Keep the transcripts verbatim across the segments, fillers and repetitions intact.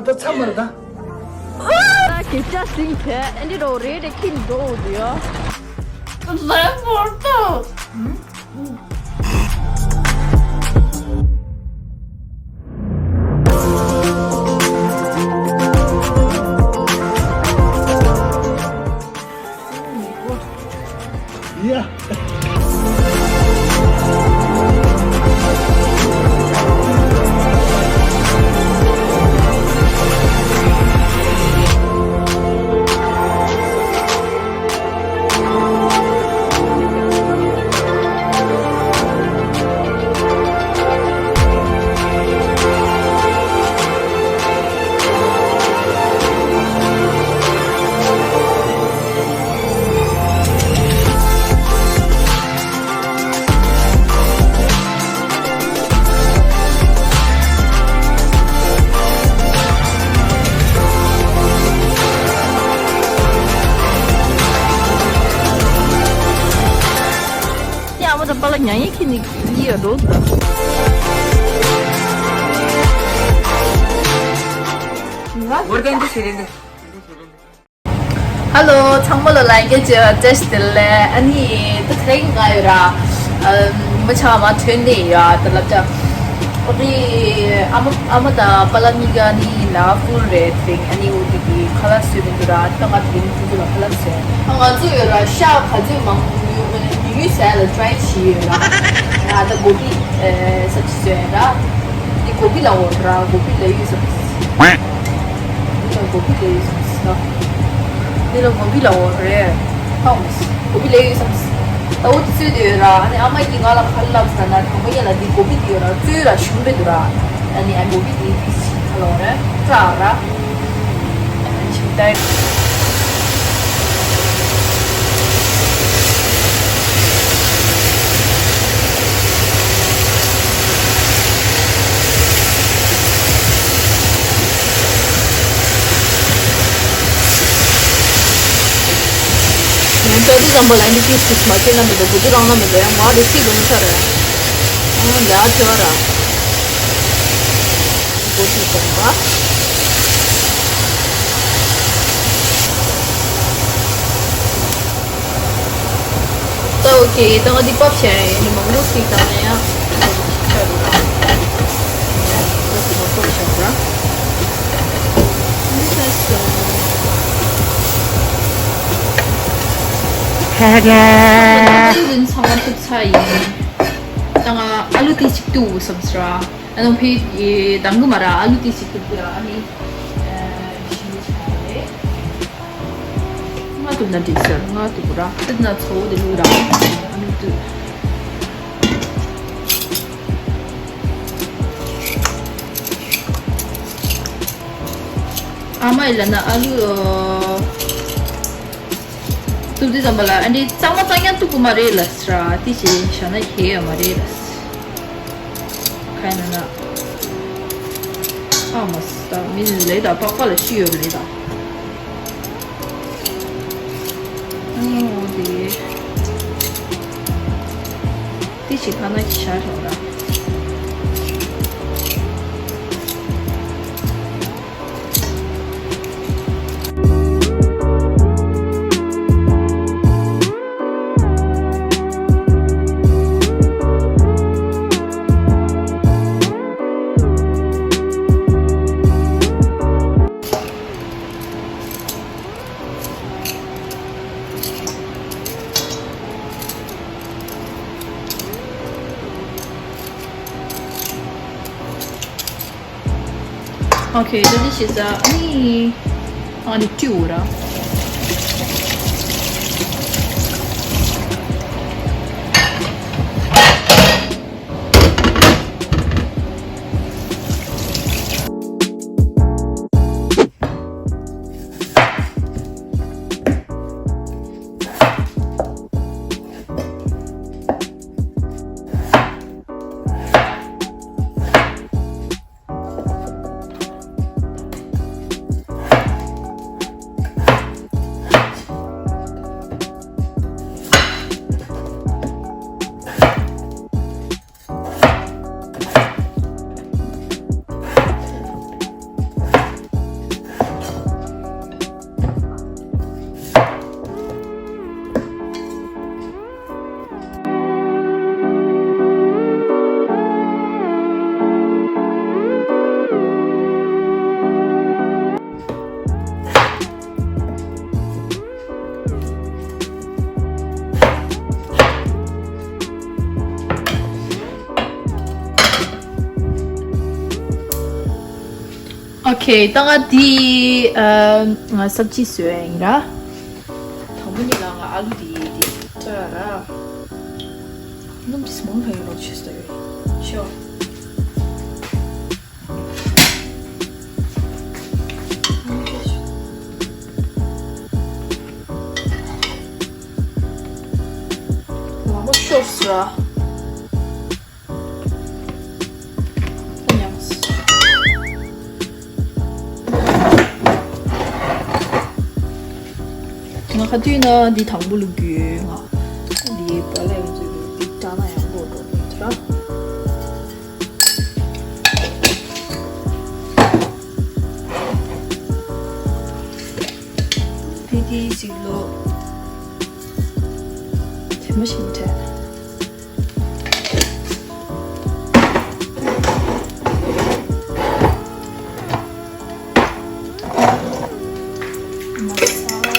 ད་ཚ་མར་ད། ད་སྐད་ཆ་སྲིང་བྱས་ཨེ་འདྲི་རོ་རེད་དེ་ཁྱིམ་འགྲོ་འོ་དུ་ཡོ། ལས་བོར་ཏོ། Yeah. ཡ་མ་ད་པ་ལ་ཉ་ཡིན་ཁྱི་ནི་ཡི་ཡ་རོ་ད། ཧ་ལོ། ཚང་མ་ལ་ལྷན་རྒྱས་ཀྱི་བཀྲ་ཤིས་བདེ་ལེགས། ཨ་ནི་ད་ཁ་ཡིན་ང་ཡོད་ར། ཉི་མ་ཆ་མ་ཐོན་ནས་ཡོད་ད་ལབ་ཅག་ཨོ་རེད། ཨ་མ་ཨ་མ་དང་པ་ལ་གཉིས་ཀ་ནི་ལ་ཧྥུལ་རེད་དེ། ཨ་ནི་འོ་དེ་གི་ཁ་ལག་བཟོས་མི་འདུག་ར། ད་ང་དེ་རིང་ཁོང་ཚོ་ལ་ཁ་ལག་བཟོས། ང་ཚོ་ཡོད་ར་ཤ་ག་ཚོད་མང་ཉུང་ཉུང་ཟས་ལ་ཊྲའི་བྱས་ཡོད་ར། ང་ད་གོ་བི་ཨེ་ས་ཅི་བཟོས་ཡོད་ར། འདི་གོ་བི་ལ་འོ་ར་གོ་བི་ལ་ཡོད་ས། འདི་ལ་གོ་བི་ལ་ཡོད་ས། འདི་ལ་གོ་བི་ལ་འོ་རེད། ཧ་འོ་གོ་བི་ལ་ཡོད་ས། ད་འོ་དེ་བཟོས་དེ་ཡོད་ར། ཨ་ནི་ཨ་མ་གིས་ང་ལ་ག་ལབ་ཟེར་ན་དང་པོ་ཡ་ལ་འདི་གོ་བི་དེ་ཡོད་ར་བཙོས་ར་ཞུམ་པའི་འདུག་ར། ཨ་ནི་ཨ་གོ་བི་དེ་ཁ་ལོ་རེད་སྐྲག་ར། ཨ་ནི་ཞིམ་ཏའི། ཡང་ཅོ་ཏི་ཙམ་པ་ལ་འདི་ཅིག་ཞིག་མ་ཁྱེར་ན་མི་འདུག་བུ་ཏི་རང་ན་མི་འདུག་ཡང་མ་རེ་སི་དགོས་ས་རེད། ཨང་ལ་ཁྱེར་བ་ར། བུ་ཏི་ཙམ་པ། ད་ཨོ་ཁེ། ད་ང་འདི་ཕབ་བྱས་ཡིན་ནི་མང་པོ་ཞིག་བཏང་ན་ཡང་ཆ་རུ་ར། ད་དེ་མང་པོ་བྱས་ར། འདི་ས་སོ། ཁ་ར། ཨ་ལུ་རིན་ཚང་མ་གཏུབ་ཚར་ཡིན། ད་ང་ཨ་ལུ་དེ་གཅིག་གཏུབ་བསམ་སོང་ར། ཨ་ནི་ཕི་ཡི་དང་གི་མ་ར་ཨ་ལུ་དེ་གཅིག་གཏུབ་ར། ཨ་ནི་ཞིམ་པོ་ཆགས་རེད། ང་དུ་ན་འགྲིག་ཟེར་ང་དུ་ར་ཏི་ན་ཚོ་དེ་ལུ་ར་ཨ་ནི་དུ། ཨ་མ་ཡི་ལ་ན་ཨ་ལུ་ཏུབ་དེ་ཙམ་པ་ལ་ཨ་འདྲི་གཙང་མ་གཙང་རྐྱང་ཏུབ་གི་མ་རེད་ལ་སྲ་ཏི་ཞེ་ཤ་ན་ཁེ་ཡ་མ་རེད་ལ། ཁ་ན་ན། ཨ་མ་སི་ད་མི་ནི་ལེ་ད་པགས་པ་ལ་ཤི་ཡོད་ལེ་ད། ཨོ་དེ། དེ་ཞིག་ཁ་ན་ཁྱི་ཤ་རོ་ར། Okay, ད་འདི་ཞིག་ཟ་ནི། ཨ་ནི་ཀྲིའུ་ར། ཨོ་ཁེ། ད་ང་འདི་ཨ་ང་སབ་ཇི་བཟོས་ཡིན་ར། དང་པོ་ཉིད་ལ་ང་ཨ་ལུ་འདི་འདི་བཀྲ་ར། སྣུམ་ཅིག་མང་ང་ཡོད་རོགས་བྱེད་ཟེར་ཡོད། ཤོག་ལག་པ་ཤོར་སོང་ར། ཉམས། ང་ག་དུས་ན་འདི་དང་པོ་བླུག་རྒྱུ་ཡོད་ང་། འདི་པ་ལ་ཡོད་ཚོད་འདི་བཀྲ་ན་ཡང་གོ་འགྲོ་མི་ཐུབ་ར། ཕི་ཏི་ཞིག་ལོ། དེ་མ་ཤིན་ཏེ། མ་ས་ལ།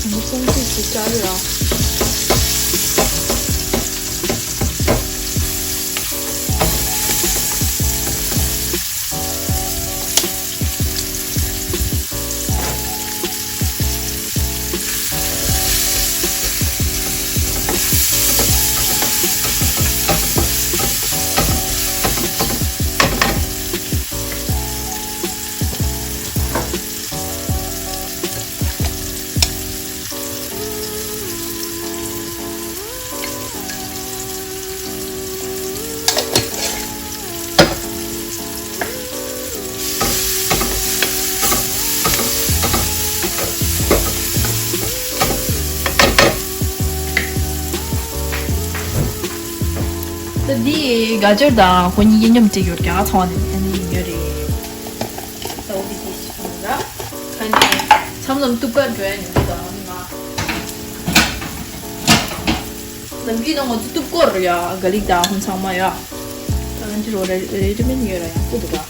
ང་ཚོ་ཙོང་ཁུ་ཅིག་བཀྲ་ཡོད་ཨ། ད་འདི་ག་ཅར་དང་ཁོ་གཉིས་ཀྱི་མཉམ་སྤྲད་ཡོད་ཀྱང་ཚོང་ནས་ཨ་ནི་ཡོད་རེད། ད་འོ་འདི་འདི་ཞིག་ཡོད་ལ། ཁ་ནས་མཚམས་མཚམས་གཏུབ་ཀ་འགྲོ་ཡ་ཉུང་ཉུང་དང་ང་། ལམ་བརྒྱུད་ནང་ང་ཚོ་གཏུབ་སྐོར་ཡ་ག་ལིག་དང་ཧུན་ཚང་མ་ཡ། ད་ང་འདི་རོ་རེ་རེ་ཌི་མེད་ཡོད་ར་ཡ་ཀུ་འདུག་ར།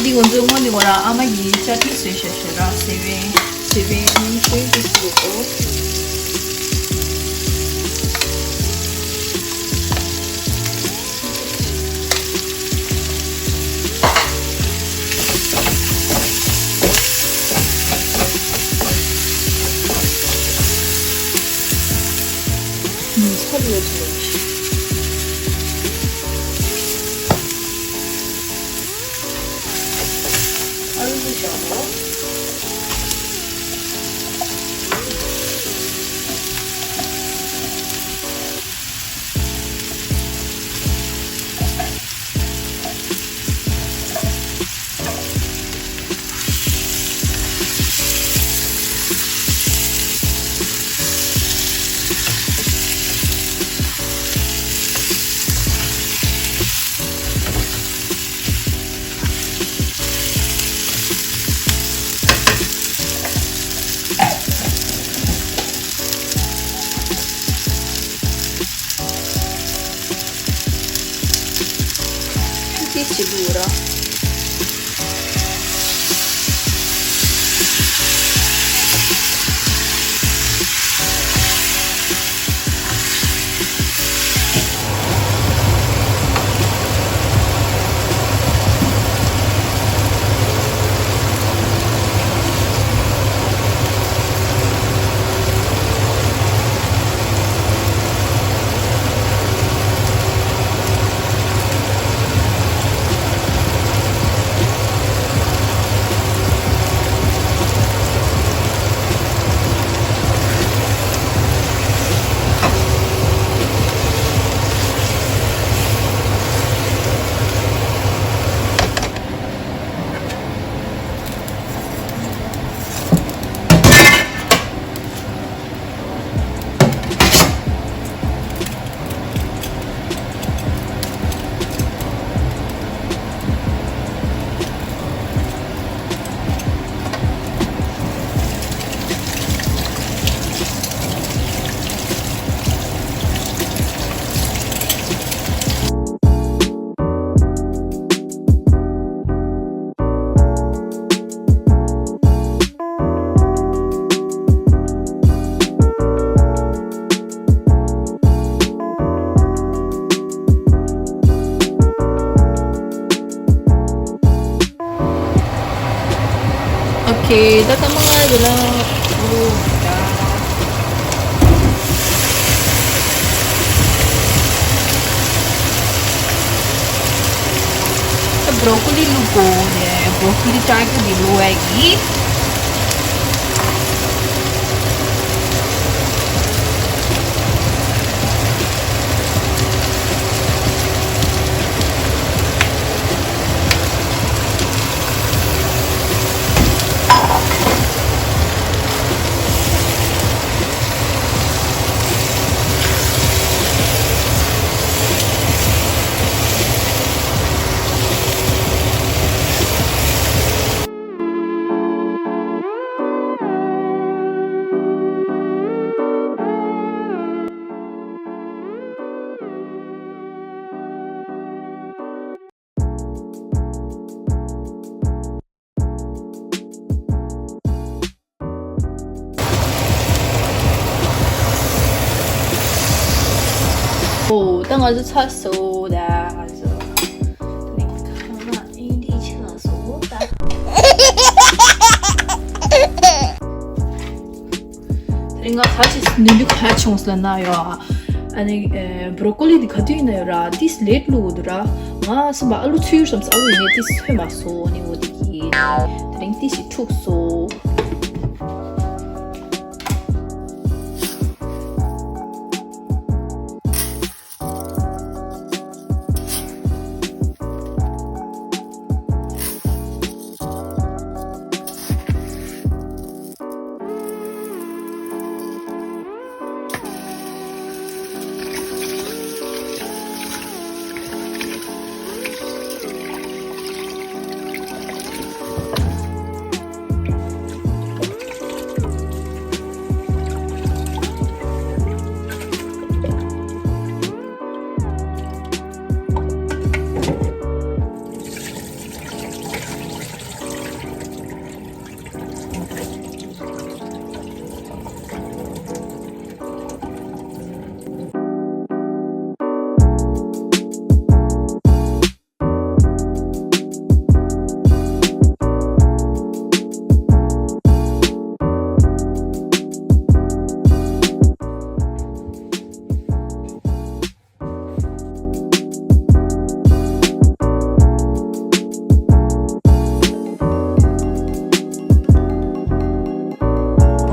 འདི་ང་ཚོའི་སྔོན་ནས་ང་རང་ཨ་མ་ཡིས་ཅ་ཊི་བཟོས་བཞག་ཞེ་དྲག་སེ་བན་སེ་བན་ཤོད་ཀྱི་སུ་འོ། ཚར་ཡོད་ཚོད། ཨ་ལུ་བཞག་རོགས། ཏིས་ཅི་ལུ་ར། ཨོ་ཁེ། ད་ལྟ་མ་ང་ཡི་ལ་ལུ་ད། ད་བྷྲོ་ཀོ་ལི་ལུ་གོ་ནས་བྷྲོ་ཀོ་ལི་ཀྲའི་གི་ལུ་ཨེ་གི། ཨོ། ད་ང་ཚོ་ཚར་སོང་། ད་ང་ཚོ་ད་ནི་ཁ་ལག་ཨིན་དི་ཆ་ལ་སོང་ད། དེ་རིང་ང་ག་ཅིག་ནུས་རྒྱུ་ག་བྱུང་ཟེར་ན་ཡོ། ཨ་ནི་ཨེ་བྷྲོ་ཀོ་ལི་འདི་ག་དུས་ཡིན་ན་ཡོད་ར། ཏིས་ལེ་ཊི་བླུགས་འདུག་ར། ང་སེམས་པ་ཨ་ལུ་ཚུད་ཡོད་བསམ་ས། ཨ་ལུ་ཡིན་ནའི་ཏིས་ཚོད་མ་སོང་། ཨ་ནི་འོ་དེ་གི་དེ་རིང་ཏིས་ཤིག་འཁྲུགས་སོང་།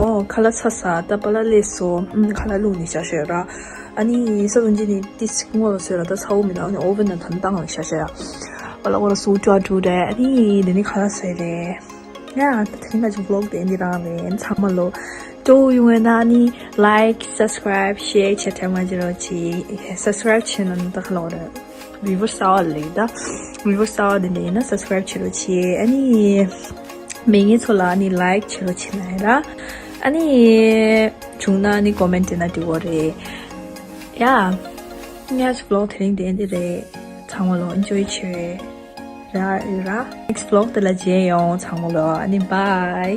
ཨོ། ཁ་ལག་ཚར་ས། ད་པཱ་ལགས་སླེབས་སོང་། ཨུམ། ཁ་ལག་བླུགས་ནས་བཞག་བཞག་ཡོད་ར། ཨ་ནི་ས་བོན་ཅི་ནི་ཏིས་སྔོ་ལ་སོས་ར། ད་ཚ་བོ་མི་འདུག་ཨ་ནི་ཨོ་ཝེན་ནང་ཐམ་བཏང་ལ་བཞག་བཞག་ཡ། པཱ་ལགས་ཁོ་ར་སུ་ཅོ་ཨ་ཀྲུ་རེད། ཨ་ནི་དེ་ནི་ཁ་ལག་ཟས་རེད། ཡ། ད་དེ་རིང་ང་ཚོ་བི་ལོག་དེ་འདི་རང་རེད། ཚང་མ་ལོ། སྤྲོ་ཡོང་བས་ན་ནི་ལའིཀ་སབ་སི་ཀ་རའིབ་ཤེར་བྱེད་ཐལ་མ་བརྗེད་རོགས་གྱིས། སབ་སི་ཀ་རའིབ་བྱས་ན་ནི་ད་ག་ལོག་རེད། བི་ཡུ་ཨར་སི་གསར་པ་ལེགས་ད། བི་ཡུ་ཨར་སི་གསར་པ་དེ་འདྲ་ཡིན་ན་སབ་སི་ཀ་རའིབ་བྱེད་རོགས་གྱིས། ཨ་ནི་མེད་མཁན་ཚོ་ལ་ནི་ལའིཀ་བྱེད་རོགས་བྱེད་ན་ཡིན་ར། ཨ་ནི་བྱུང་ན་ནི་ཀོ་མེན་ཊི་བྲིས་ན་འགྲིག་གོ་རེད། ཡ། ངའི་བི་ལོག་དེ་རིང་དེ་འདི་རེད། ཚང་མ་ལོ་ཨེན་ཇོའི་བྱེད། ར་ར། next vlog་དེ་ལ་མཇལ་ཡོང་། ཚང་མ་ལོ་ཨ་ནི་bye།